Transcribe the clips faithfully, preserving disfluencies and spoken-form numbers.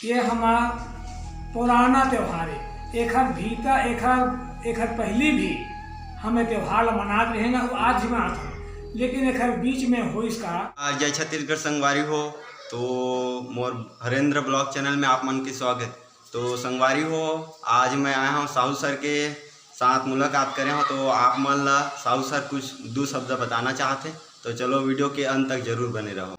ये हमार पुराना त्योहार हे। एखर भीतर, एखर, एखर पहिली भी हम ये त्योहार ल मनात रहेन, अउ आज भी मनात हन। लेकिन एखर बीच में होइस का? आ, जय छत्तीसगढ़ संगवारी हो, तो मोर हरेंद्र ब्लॉग चैनल में आप मन के स्वागत। तो संगवारी हो, आज मैं आया हूँ साहू सर के साथ मुलाकात करे हूँ, तो आप मन ला साहू सर कुछ दू शब्द बताना चाहते, तो चलो वीडियो के अंत तक जरूर बने रहो।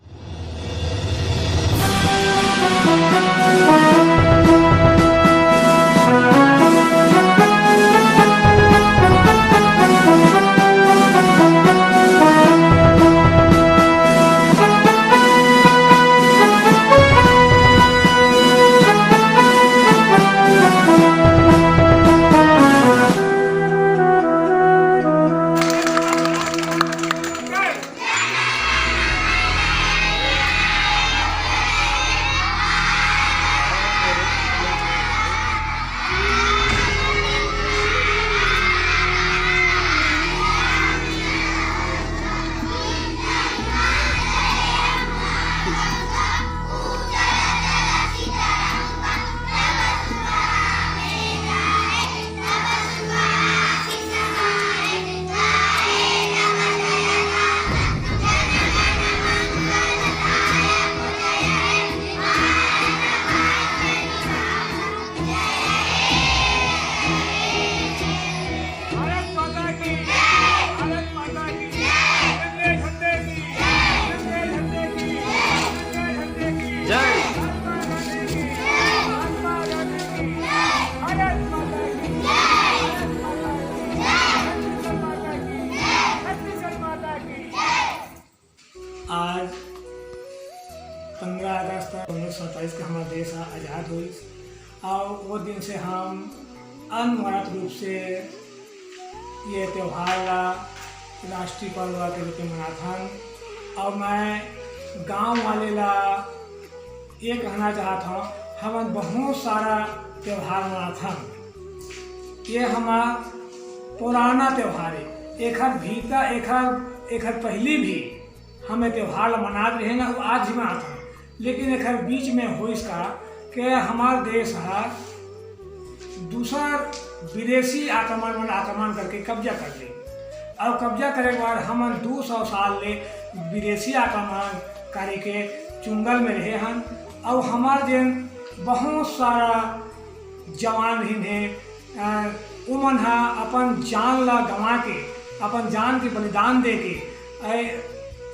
भारत माता की, भारत माता की, तिरंगे झंडे की, तिरंगे झंडे की, तिरंगे झंडे की जय। महात्मा गांधी की, महात्मा गांधी की, भारत माता की, भारत माता की, छत्तीसगढ़ माता की, छत्तीसगढ़ माता की। आज पंद्रह अगस्त उन्नीस सौ सैंतालीस के हमार देश ह आजाद होइस, और वो दिन से हम अनिवार्य रूप से ये त्योहार ला राष्ट्रीय पर्व के रूप में मनाथन। और मैं गांव वाले ला ये कहना चाहत हूँ, हमन बहुत सारा त्योहार मनाथन। ये हमार पुराना त्योहार है, एखर भीतर, एखर एखर पहली भी हम ये त्योहार ला मनात रहे ना, वो आज भी मनात हन। लेकिन एखर बीच में होइस का कि हमार देश ह दूसर विदेशी आक्रमण मन आक्रमण करके कब्जा कर ले, और कब्जा करे के बाद हमन दो सौ साल ले विदेशी आक्रमणकारी के चुंगल में रहे हन। और हमार जेन बहुत सारा जवान रहिन हे, अ, उमन ह अपन जान ला गंवा के, अपन जान के बलिदान दे के, ए,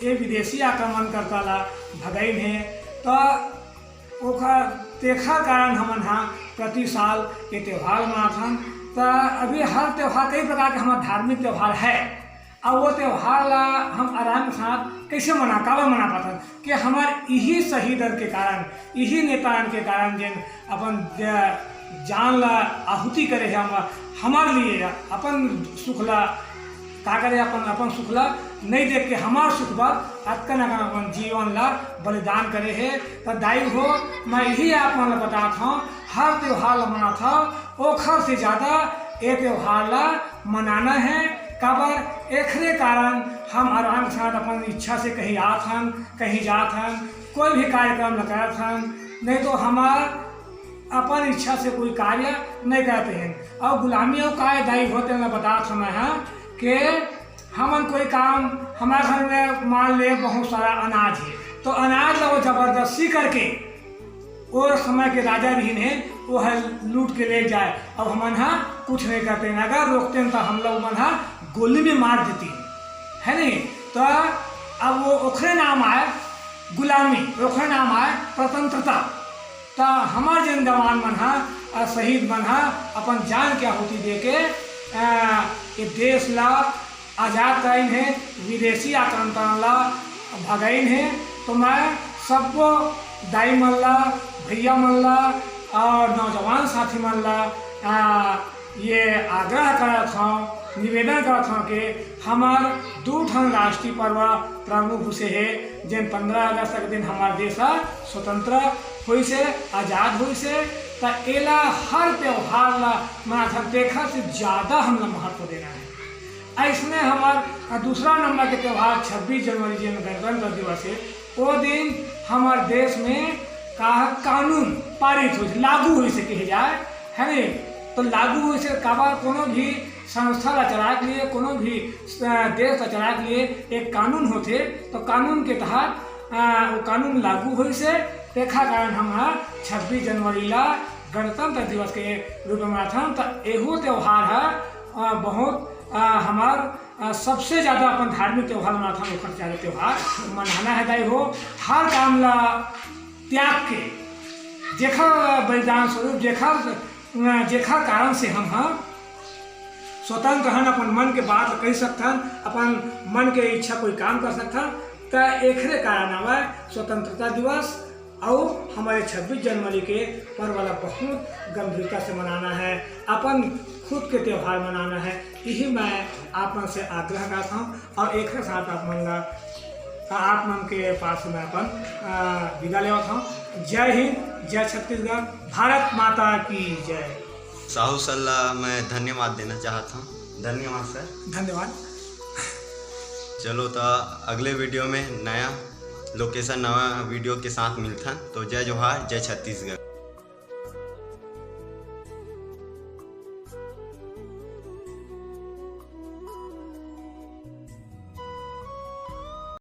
ए विदेशी आक्रमणकर्ता ला भगाइन हे। त ओखर, तेखर कारण हमन ह प्रति साल ये त्योहार मनाथन। त अभी हर त्योहार, कई प्रकार के हमर धार्मिक त्योहार है, अब वो त्योहार ला हम आराम के साथ कैसे मना, काबर मना पाथन? कि हमार इही शहीदन के कारण, इही नेतान के कारण, जेन अपन ज-, जान ला आहुति करे हे, हम, हमार लिए अपन सुख ला, का करे, अपन, अपन सुख ला नहीं देख के हमार सुख बर अतकन अकन अपन जीवन ला बलिदान करे हे। त दाई हो, मैं इही आप मन ला बतात हूँ, हर त्योहार ला मनात हव, ओखर से ज्यादा ए त्योहार ला मनाना है। काबर? एखरे कारण हम आराम के साथ अपन इच्छा से कहीं आत हन, कहीं जात हन, कोई भी कार्यक्रम ल करत हन, नहीं तो हमार अपन इच्छा से कोई कार्य नहीं करते हैं। और गुलामी और काय दाई होते हैं, मैं बतात हूँ मैं, हाँ, कि हमन कोई काम, हमारे घर में मान ले बहुत सारा अनाज है, तो अनाज ला वो जबरदस्ती करके वो समय के राजा रहिन हे, वो ह लूट के ले जाए, अब हमन ह कुछ नहीं करते हैं। अगर रोकते हैं तो हम लोग मन ह गोली में मार देती, है नहीं? तो अब वो ओखरे नाम आए गुलामी, ओखरे नाम आए स्वतंत्रता। तो हमार जन जवान मन ह, अ, शहीद मन ह अपन जान के आहुति दे के, अ, ये देश ला आजाद कराइन हे, विदेशी आक्रमण ला भगाइन हे। तो मैं सब्बो दाई मन ला, भैया मन ला और नौजवान साथी मन ला, आ, ये आग्रह करत हूँ, निवेदन करत हूँ कि हमार दू ठन राष्ट्रीय पर्व प्रमुख से हे, जेन पंद्रह अगस्त के दिन हमार देश ह स्वतंत्र होइस हे, आजाद होइस हे, त एला हर त्योहार ला मनाथन, तेखर से ज्यादा हमला महत्व देना है। अइसने हमर, अ, दूसरा नंबर के त्योहार छब्बीस जनवरी, जेन गणतंत्र दिवस हे, ओ दिन हमर देश में का कानून पारित होइस, लागू होइस कहे जाए, है ने? तो लागू होइस काबर, कोनो भी संस्था ला चलाए के लिए, कोनो भी, अ, देश ला चलाए के लिए एक कानून होथे, तो कानून के तहत, अ, वो कानून लागू होइस, तेखर कारण हम ह छब्बीस जनवरी ला गणतंत्र दिवस के रूप में मनाथन। तो एहू त्योहार ह, अ, बहुत, अ, हमार, अ, सबसे ज्यादा अपन धार्मिक त्योहार मनाथन, ओखर ज्यादा त्योहार मनाना है दाई हो। हर काम ला त्याग के, जेखर बलिदान स्वरूप, जेखर, अ, जेखर कारण से हम ह स्वतंत्र हन, अपन मन के बात कह सकथन, अपन मन के इच्छा कोई काम कर सकथन, त एखरे कारण आवय स्वतंत्रता दिवस। अउ हमर छब्बीस जनवरी के पर्व ला बहुत गंभीरता से मनाना है, अपन खुद के त्योहार मनाना है। यही मैं आप मन से आग्रह करत हूँ और एक साथ आप मन ला, आप मन के पास मैं अपन, अ, विदा लेवत हूँ। जय हिंद, जय छत्तीसगढ़, भारत माता की जय। साहू सर ला मैं धन्यवाद देना चाहत हूँ। धन्यवाद सर। धन्यवाद। चलो तो अगले वीडियो में नया लोकेशन, नवा वीडियो के साथ मिलथन। तो जय जोहार, जय छत्तीसगढ़।